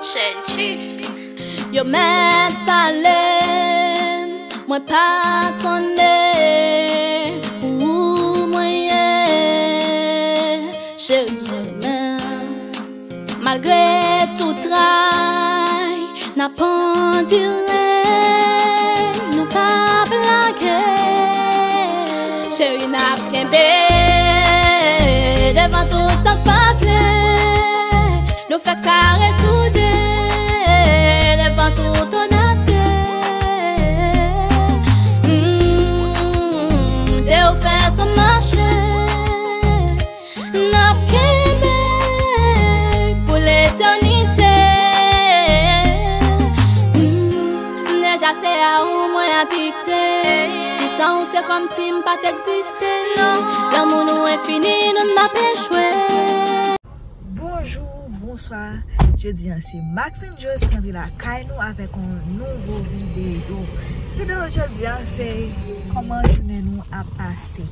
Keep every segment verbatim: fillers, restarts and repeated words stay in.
Chèchi. Yo mèt pale, mwen pa tande, pou ou mwen ye. Cheri, mwen menm, malgre tout tray, n ap andire, nou p ap lage. Cheri, n ap kenbe devan tout sa k pa vle. Nou fè kare soude devan tout odasye. Mm, se ou fè sa mache. N ap kenbe pou letènite. Mm, deja se a ou mwen adikte. Tout san ou se kòmsi m pa t egziste. Non, lanmou nou enfini, nou n ap echwe. Bonjou, bonswa. Jodi a se Maxine Joss ki antre lakay nou avèk yon nouvo videyo. Videyo jodi a se kòman jounen nou ap pase.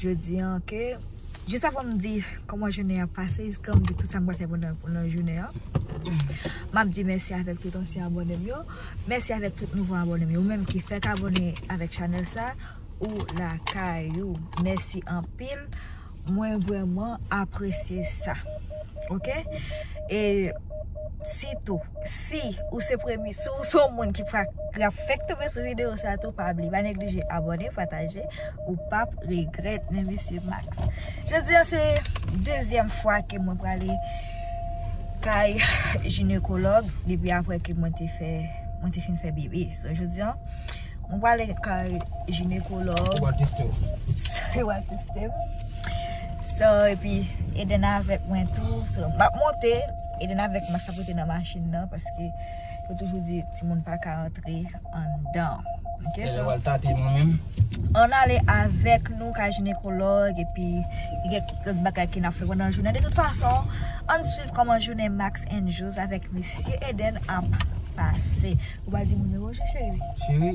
Jodi a, oke. Jis avan m di kòman jounen an ap pase, jis avan m di tout sa m pral fè pandan, pandan jounen an, m ap di mèsi avèk tout ansyen abòne m yo. Mèsi avèk tout nouvo abòne m yo. Ou menm ki fèk abòne avèk chanèl sa, ou lakay ou. Mèsi anpil. Mwen vrèman apresye sa. Oke? E sitou, si ou se premye, si ou se yon moun ki pra-, ki ap fèk tonbe sou videyo sa tou, pa bliye, pa neglije abòne, pataje, ou p ap regrèt, men mesye Max. Jodi a se dezyèm fwa ke mwen prale kay jinekològ depi apre ke mwen te fè, mwen te fin fè bebe. So, jodi a, mwen prale kay jinekològ. Yo pral teste w. Yo pral teste m. So, epi Eden avèk mwen tou. So, m ap monte. Eden avèk Max ap rete nan machin nan paske yo toujou di timoun pa ka antre anndan. Oke, so, pral tate mwen menm. Ann ale avèk nou kay jinekològ, epi gen kèk lòt bagay ke n ap fè pandan jounen. De tout fason, ann swiv kòman jounen Max and Jules avèk mesye Eden ap pase. Ou pa di moun yo bonjou, cheri? Cheri,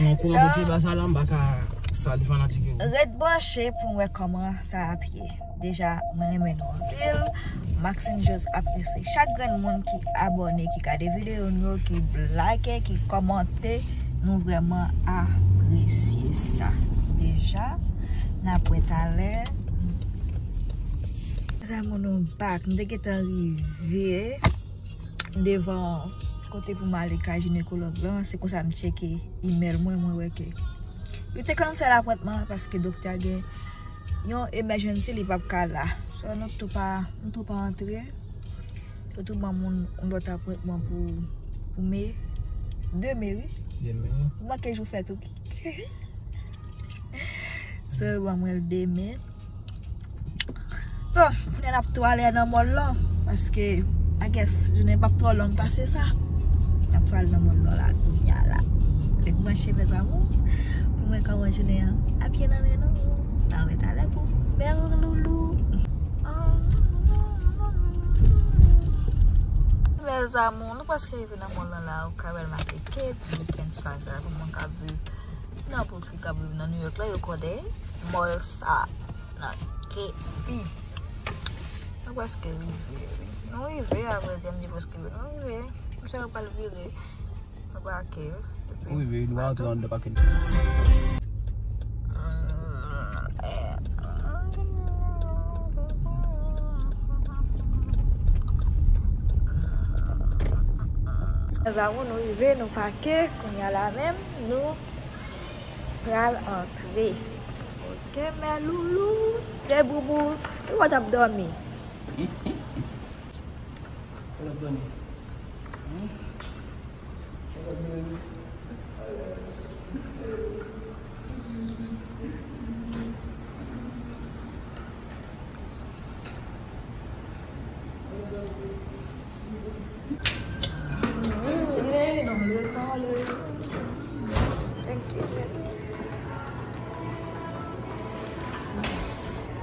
mwen konnen kote ba sa la, m pa ka sali fanatik yo. Ret branche pou n wè kòman sa ap ye. Deja, mwen renmen nou anpil. Maxine Joss apresye chak grenn moun ki abòne, ki gade videyo nou yo, ki like, ki kòmante. Nou vrèman apresye sa. Deja, n ap wè talè. Mezanmi, nou back. M te gentan rive devan kote pou m ale kay jinekològ lan. Se konsa m tcheke imèl mwen, mwen wè ke yo te cancel apwentman paske doktè a gen yon emergency, li p ap ka la. So, nou tou pa, nou tou pa antre. Yo tou ban moun yon lòt apwentman pou, pou me, de me, wi. De me. Ou manke jou fèt ou. So, yo ban mwen l de me. So, kounye a n ap tou ale nan mòl lan, paske, I guess, jounen p ap twò long pase sa. N ap tou ale nan mòl lan la, kounye a la. Ret branche, mes amours, pou mwen kòman jounen an ap ye nan men nou. N a wè talè pou bèl loulou. Mes amours, nou prèske rive nan mòl lan la, ou ka wè l make Kate Mickens pa sa, pou moun k ap viv nan Brooklyn, k ap viv nan New York la, yo konnen mòl sa nan K P. Nou prèske rive, wi. Nou rive, avrèdi, m di prèske rive. Nou rive. M sere pral vire. Nou brake. Epi, ou rive, nou va antre anndan pakin. Mes amours, nou rive, nou pake. Kounye a la menm, nou pral antre. Oke, mè loulou. Vye boubou. Ou pa t ap dòmi. Ou t ap dòmi. Hmm? Ou t ap dòmi.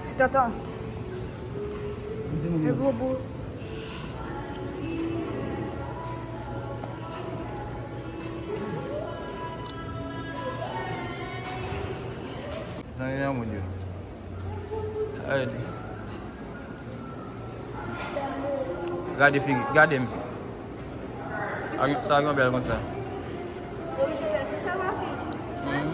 Ti tonton. E boubou. Sa gen nan moun yo. Ay, di. Gade figi, gade m. Sa gen bèl konsa. Orijinal, ki sa, papi? Hmm.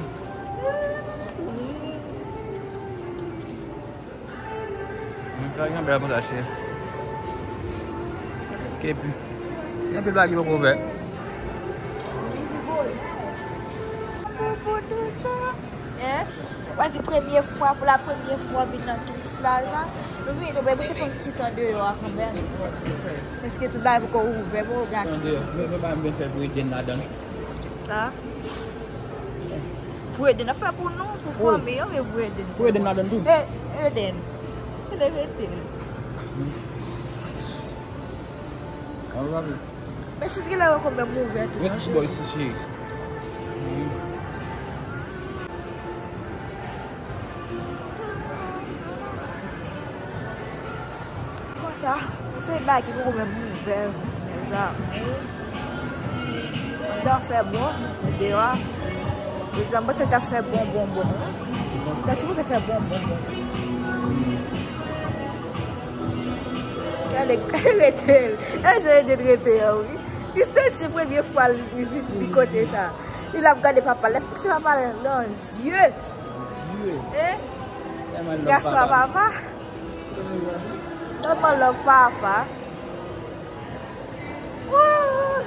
Hmm, sa gen bèl konsa, cheri. Kepi. Gen anpil bagay ki poko fè. Eh? Ou pa di premye fwa, pou la premye fwa vin nan Kings Plaza. Nou vini tonbe, mwen te fè yon ti tan deyò a kanmenm. Èske tout bagay poko ouvè, poko gen aktivite? Mwen pa mwen fè pou Eden ladan. Sa? Pou Eden, ap fè pou nou, pou fanmi an, men pou Eden. Pou Eden ladan tou. Eh, Eden. Eden rete. An, papi. Men si gen lè yo konn menm ouvè tou, mon cheri. Resi bò isi, cheri. Konsa, se bagay ki poko menm ouvè, mezanmi. Anndan fè bon, deyò a. Mezanmi, mwen panse t ap fè bon, bon, bon. Te sipoze fè bon, bon, bon. Gade, gade rete l. E jan Eden rete an, wi. Li santi premye fwa li vin pi kote sa. Li ap gade papa l, li ap fikse papa l nan zye. Zye. Eh? Tèlman love papa. Gason a papa. Tèlman love papa. Woo!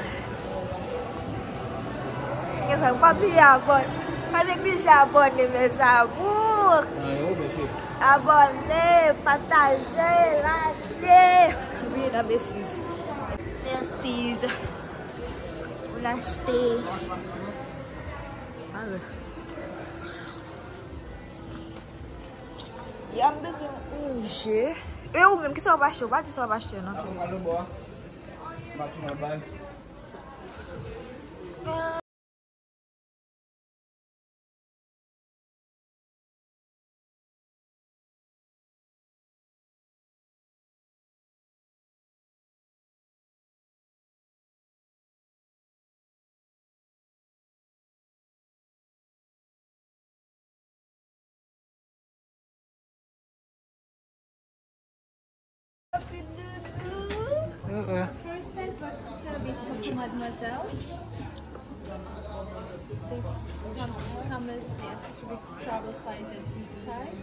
Mezanmi, pa bliye abòne. Pa neglije abòne, mes amours. Abòne, pataje, like. Te vin nan Macy's. Macy's. Pou l achte. Alò. Ya, m bezwen yon je. E ou menm, kisa w ap achte? Ou pa di sa w ap achte, non? First set was Cannabis for Mademoiselle. This comes, comes, yes, to be travel size and big size.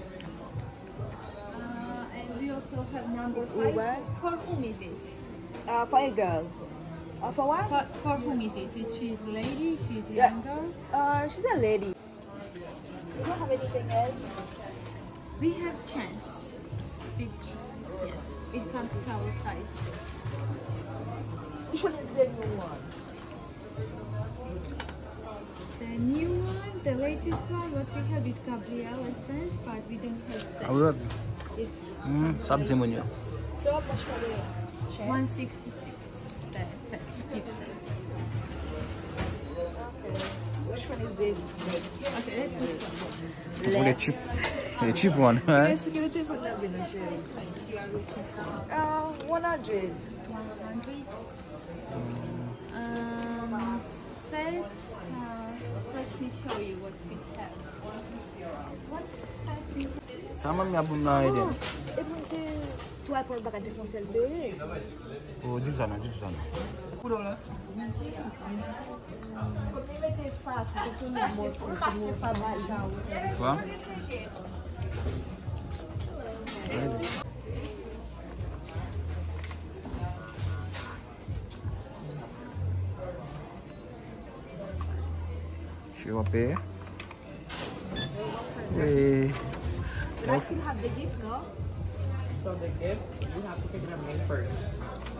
Uh, and we also have number five. What? For whom is it? Uh, for a girl. Uh, for what? For, for whom is it? Is she's lady? She's a young girl? Uh, she's a lady. You don't have anything else? We have chance. It's, yes, it comes to our size. Which one is the new one? The new one, the latest one, what we have is Gabrielle Essence, but we don't have set. It's Mm, sa m di moun yo. So how much for the chair? One sixty-six. The set, gift set. Okay. Which one is the Okay, let's move on. Pou le cheap, le cheap one, right? Yes, que le téléphone là, bien cher. Uh, one hundred. One hundred. Um, set, uh, let me show you what we have. What set we have? Sa manmi ap ban m nan, Eden. Oh, e pou te twal pou l pa ka te fon sèl peye. Oh, di sa non, di sa non. Koulè la. Kòm li mete fa, se sou nou mò, se pa achte fa ba sa. Kwa? Che w ap peye. Wi. But I still have the gift, no? So the gift, you have to pick it up May first.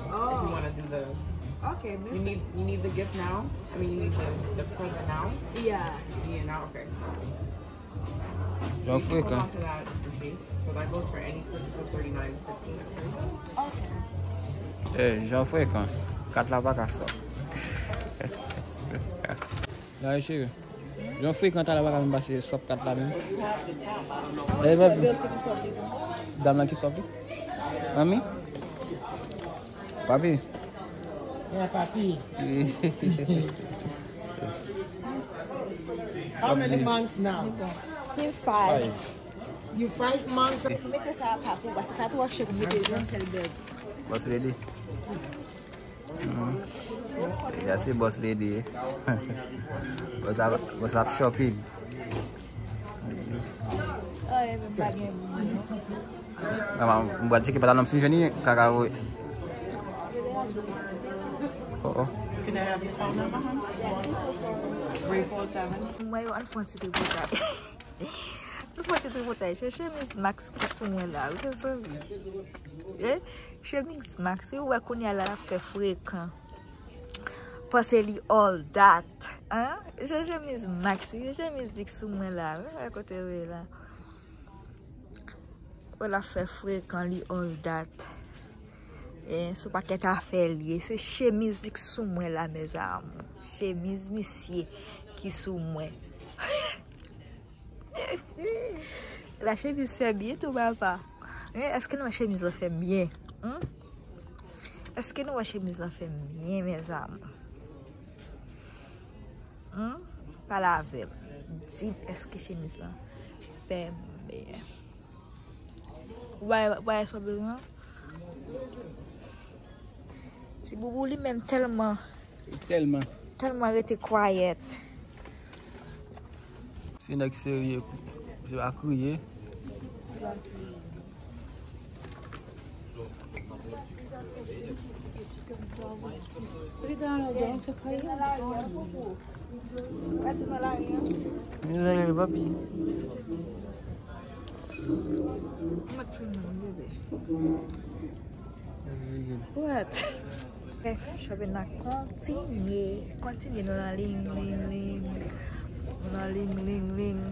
Oh. If you wanna do the Okay, May first. You need, you need the gift now? I mean, you need the, the present now? Yeah. You need it now? Okay. Jan frekan. Eh, jan frekan. Kat la pa ka sòp. La, cheri. Jan frekan, talè pa ka menm pase sòp kat la menm. Eh, papi. Dam la ki sòp li? Manmi? Papi. Yeah, papi. How many months now? He's five. Five. You five months? Mete sa pa pou, paske sa twò chè pou mete yon sèl bèg. Boss lady. Hmm. Sa se boss lady. Boss ap, boss ap shopping. Ay, men pa gen bouzen. Mwen pral tcheke pantalon m si m jwenn li, kaka voye. Oh, oh. Can I have your phone number, hon? Three four seven. Mwen yo al fè yon ti tripotay. Nou fè yon ti tripotay. Se chemiz Max ki sou mwen la, wi, mezanmi. Eh? Chemiz Max, wi, ou wè kounye a la, l ap fè frekan. Panse li all that, hein? Se chemiz Max, wi, se chemiz li k sou mwen la, wi, wè kote l ye la. Wè l ap fè frekan, li all that. Eh, se yon pakèt afè l ye. Se chemiz li k sou mwen la, mes amours. Chemiz misye ki sou mwen. La chemiz fè byen tou, papa. Eh, èske nou wè chemiz lan fè m byen? Hmm? Èske nou wè chemiz lan fè m byen, mes amours? Hmm? Pale avè m. Di m èske chemiz lan fè m byen. Ou pa, ou pa wè sa w bezwen? Ti boubou li menm tèlman, tèlman, tèlman rete quiet. Se nèg serye, se pa kriye. Li nan lari a, papi. What? Bref, shopping nan kontinye. Kontinye, nou nan ling, ling, ling. Nou nan ling, ling, ling.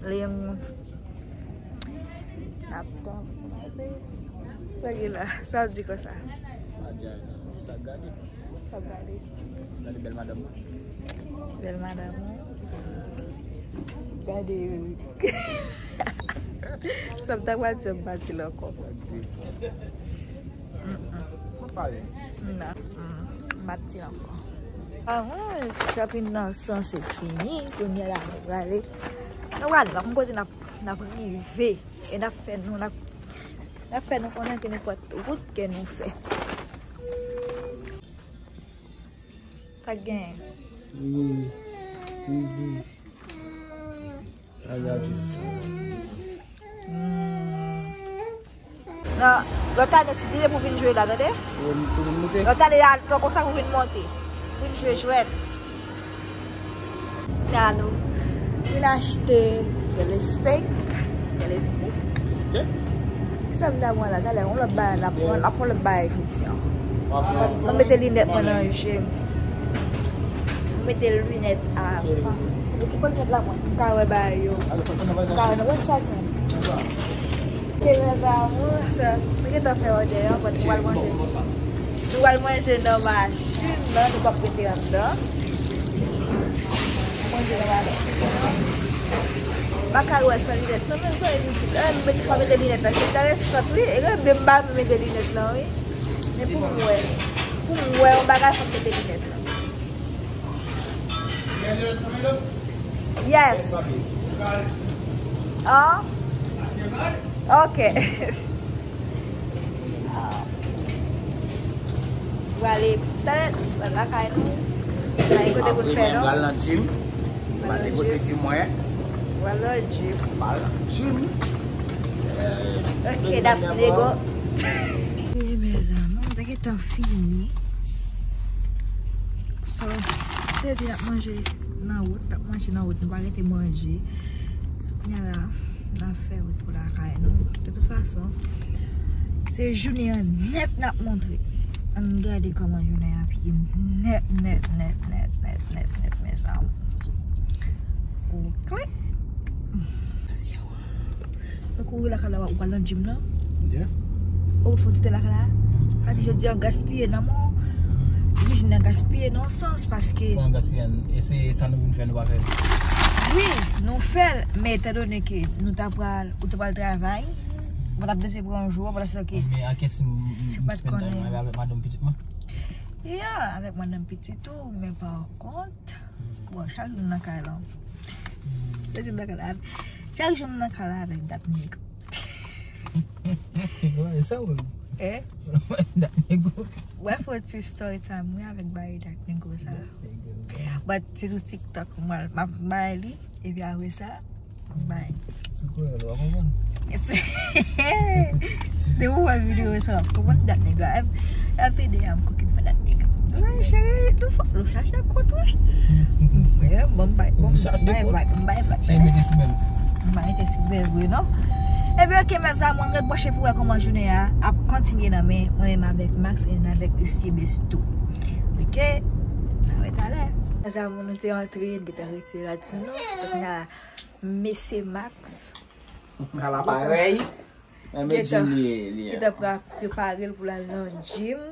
Ling. N ap tann. Sa gen la, sa w di konsa? Pa di anyen, non. Sa gade. Sa gade. Gade bèl madanm mwen. Bèl madanm mwen. Gade Eric. Sa m ta pral di, m pa di l ankò. Pa di. Mm-mm. Mwen pale. Non. Mm. M pa di l ankò. Avan, shopping nan sanse fini. Kounye a la, nou prale. Nou prale, nou pa konn kote n ap, n ap rive. E n ap fè nou, n ap, n ap fè nou konnen ke nenpòt wout ke nou fè. Sa k genyen? Wi. Wi. Sa gratis. Hmm. Non, lòt ane, si Dye vle pou vin jwe la, tande? Wi, pou vin moute. Lòt ane, a, tan konsa pou vin monte. Pou vin jwe jwèt. Kounye a nou vin achte filet steak. Filet steak. Steak? Kisa m ta pran la? Talè, yon lòt bagay, n ap pran, n ap pran lòt bagay jodi a. Mwen mete linèt mwen nan je m. Mwen mete linèt avan. Mwen ki pran linèt la mwen. M ka wè bagay yo. M ka wè nan website mwen. Ke mezanmi, sa, mwen gentan fè òdè an, but nou pral manje. Nou pral manje nan machin nan, nou p ap rete anndan. Manje nan machin nan. M pa ka wè san linèt. Non, men sa e itil. Eh, m mete, pa mete linèt la. Se enteresan, wi. E gen menm m pa mete linèt la, wi. Men pou m wè. Pou m wè yon bagay, fò m mete linèt la. Yes. Ah. Ok. Prale talè, pral lakay nou. Lakay kote pou n fè, non? Pral nan gym. Pral negosye gym mwen. Pral nan gym. Pral nan gym. Ok, dat nego. E mezanmi, mwen te gentan fini. So, te di n ap manje nan wout, n ap manje nan wout, nou pa rete manje. So, kounye a la, n ap fè wout pou lakay nou. De tout fason, se jounen an nèt n ap montre. Ann gade kòman jounen an ap ye nèt, nèt, nèt, mezanmi. Ok. Tankou ou lakay la, ou pral nan gym nan? Yeah. Ou fè ti tè lakay la? Mm. Sa di jodi a gaspiye nan mwen. Vin nan gaspiye nan sans paske. Kòman gaspiye? E se sa nou vin fè, nou pa fè l? Wi, nou fè l, men etan done ke nou ta pral, ou ta pral travay, ou pa t ap bezwen pran yon jou, ou pa t ap se ke. Men a kès m, m, m spend time avèk madanm pitit mwen? Yeah, avèk madanm pitit ou, men pa kont. Bon, chak jou m nan kay la. Chak jou m nan kay la. Chak jou m nan kay la avèk dat nèg. Wè, e sa ou menm? Eh? Dat nego. Wè fò ti story time wi avèk bagay dat nego sa. But se sou TikTok mwen m ap bay li epi apre sa m bay. Sou kouye l, w konprann? Te ou wè videyo sa w ap konprann dat nego. Every day I'm cooking for that nigga. Mwen cheri, nou fò nou chache kont wi. Mwen bon bay bon bay bay bay. Sa mete si bèl. Mwen te si bèl vre non. Ebyen ok mezanmi, mwen ret branche pou wè kòman jounen an ap kontinye nan men mwen menm avèk Max e avèk Mesye Besto. Ok? Sa wè talè. Mezanmi, nou te antre, nou te retire rad sou nou. Se kounye a Mesye Max Ala parèy. Men men Gentan. Jim li ye, li ye. Gentan pre- prepare l pou l al nan gym.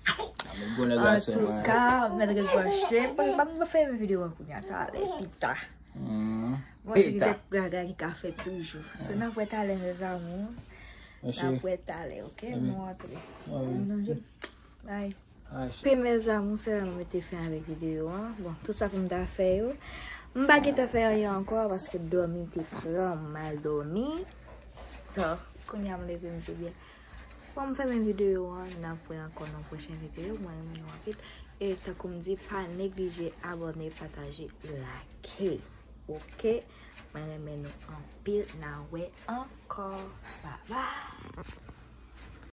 Mwen gwo nèg la se mwen. Antouka, mèt ret branche. Pa pa pa fè menm videyo an kounye a talè pita. Hmm. Bon se Pita. Kèk gaga ki ka fèt toujou. Se n ap wè talè mezanmi. N Mesye. Ap wè talè ok? Mwen antre. Wi. Nan gym. Bye. Ay, Pe mezanmi, se la mwen mete fen avèk videyo an. Bon, tout sa pou m ta fè yo. M pa gentan fè anyen ankò paske dòmi te pran m, mal dòmi. So, kounye a m leve m di byen. Bon, m fèmen videyo an, n ap wè ankò nan pwochen videyo. Mwen renmen nou anpil. E tankou m di, pa neglije abòne, pataje, like. Ok? Mwen renmen nou anpil. N a wè ankò. Bye bye.